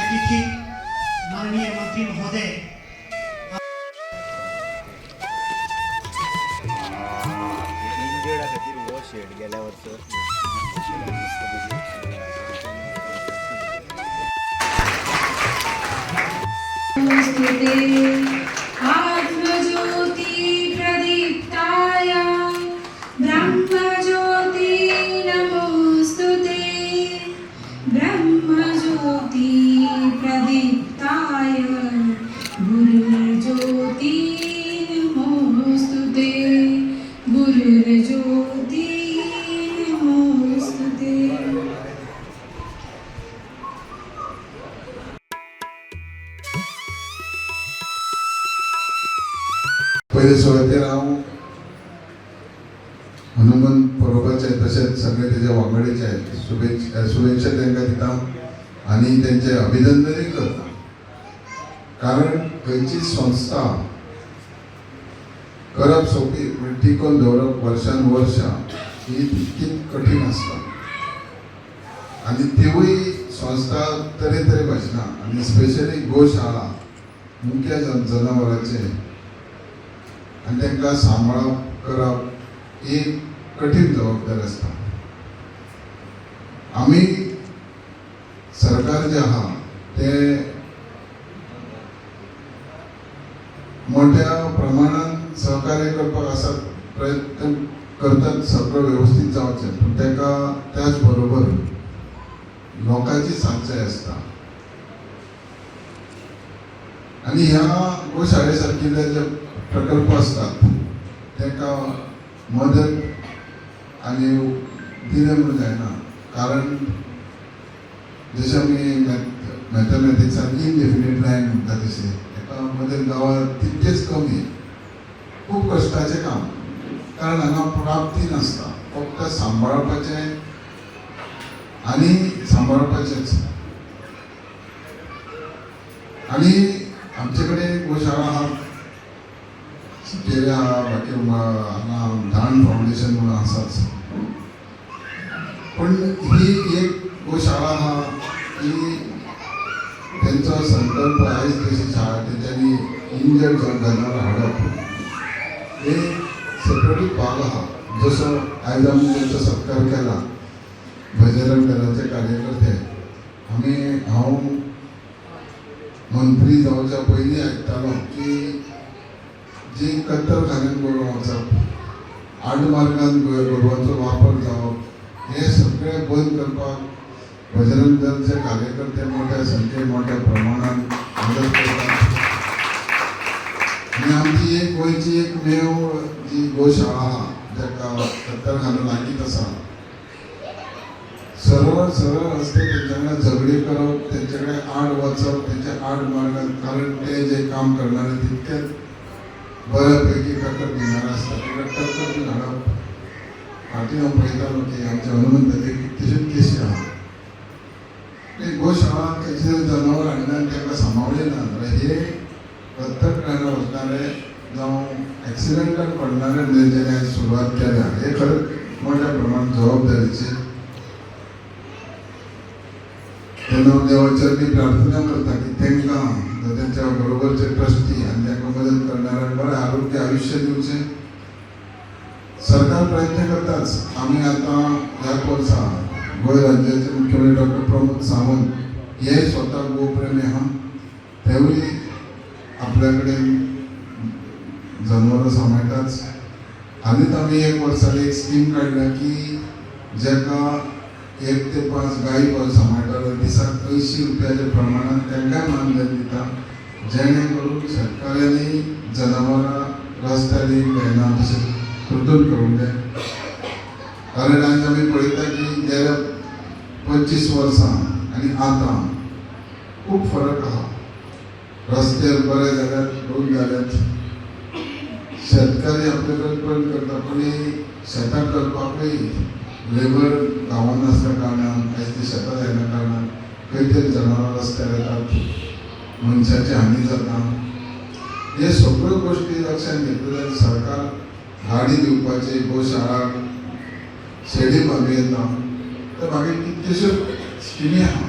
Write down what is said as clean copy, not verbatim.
अतिथि माननीय मंत्री महोदय। इंजर्डा खातीर हो शेड गेल्या वर्सा। नमोस्तुते आत्मज्योति प्रदीप्ताय ब्रह्मज्योति नमोस्तुते, ब्रह्मज्योति प्रदीप्ताय गुरुर्ज्योति नमोस्तुते, गुरुर्ज्योति नमोस्तुते। पयले सुवातेर हांव हनुमंत परबाचे तशेंच सगळे तेजे वांगडीचे शुभेच्छा शुभेच्छा तांकां दिता आनी तेंचें अभिनंदनूय करता, कारण खंयची संस्था करप सोंपी पूण टिकोवन दवरप वर्सान वर्सां ही तितकीच कठीण आसता आनी तिवूय संस्था तरेतरे भाशेन आनी स्पेशली गोशाळा मुख्य जनावरांचे आनी तांकां सांबाळप करप ही कठीण जबाबदारी आसता। आमी सरकार जे आहा ते मोठ्या प्रमाणात सहकार्य करपाक आसा, प्रयत्न करतात सगळं व्यवस्थीत जावचें, पूण ताका त्याच बरोबर लोकांची साथ जाय आसता आनी ह्या गोशाळे सारकिल्ले जे प्रकल्प आसतात तांकां मदत आनी दिलें म्हणून जायना, कारण जशें आमी मॅथमॅटिक्सान इनडेफिनेट लायन म्हणटा तशें ताका मदत गांवांत तितकेच कमी। खूब कश्टाचें काम, कारण हांगा प्राप्ती नासता, फक्त सांबाळपाचें आनी सांबाळपाचेंच। आनी आमचे कडेन गोशाळा आहा, सिकेरी आहा, बाकी हांगा दान फावंडेशन म्हणून आसाच, पण ही एक गोशाळा आहा की तेंचो संकल्प आयज तशी शाळा तेंच्यांनी इंजर्ड जनावरां हाडप हे सेपरेटूच भाग आहा। जसो आयज आमी तेंचो सत्कार केला बजरंग दलाचे कार्यकर्ते, आमी हांव मंत्री जावच्या पयलीं आयकतालो की जी कत्तलखान्यान गोरवां वचप, आडमार्गान गोरवांचो वापर जावप, हे सगळें बंद करपाक बजरंग दलचे कार्यकर्ते मोठ्या संख्येन मोठ्या प्रमाणात मदत करतात। आनी आमची एक गोंयची एकमेव जी गोशाळा आहा जाका कत्तलखानो लागींच आसा, सरळ सरळ रस्ते तेंच्या कडेन झगडी करप, तेंचे कडेन आड वचप, तेंच्या आड मार्गान, कारण ते जे काम करणारे तितकेच बऱ्या पैकी टक्कर घेणारे आसता, ताका टक्कर बी हाडप। फाटीं हांव पळयतालो की आमच्या हनुमंताचे कितलेश्योच केसी आहा। ते गोशाळा खंयचे तरी जनावर हाडना आनी तांकां सांबाळ्ळें ना जाल्यार हे कत्तलखान्यार वचणारे जावं एक्सिडंटान पडणारे जेणे आयज सुरवात केल्या, हे खरेंच मोठ्या प्रमाणात जबाबदारीचे। तेन्ना हांव देवाच्या प्रार्थना करता की तांकां तेंच्या बरोबरचे ट्रस्टी आनी तांकां मदत करणाऱ्यांक बरें आरोग्य आयुश्य दिवचें। सरकार प्रयत्न करताच। आमी आतां ह्या वर्सा गोंय राज्याचे मुख्यमंत्री डॉक्टर प्रमोद सावंत हे स्वता गोप्रेमी आहा, तेवूय आपल्या कडेन जनावरां सांबाळटाच। हालींच आमी एक वर्साक एक स्कीम काडल्या की जाका 1 ते 5 गायी सांबाळटा जाल्यार दिसाक 80 रुपयाच्या प्रमाणात तांकांय मानधन दिता, जेणे करून शेतकाऱ्यांनी जनावरां रस्त्यार येना तशें कृतून करूंक जाय। कारण आयज आमी पळयता की गेल्या 25 वर्सां आनी आतां खूब फरक आहा। रस्ते बरे जाल्यात, रोड जाल्यात, शेतकारी आपले कडेन पण करता, पण शेतां करपाकूय लेबर गांवांत नासल्या कारणान, आयज ती शेतां जायना कारणान खंय तरी जनावरां रस्त्यार येतात, मनशाची हानी जाता। हे सगळ्यो गोश्टी लक्षात घेतल्यो जाल्यार सरकार गाडी दिवपाची, गोशाळा शेडी बांदू येता, तर मागीर कितल्योश्योच स्किमी आहा।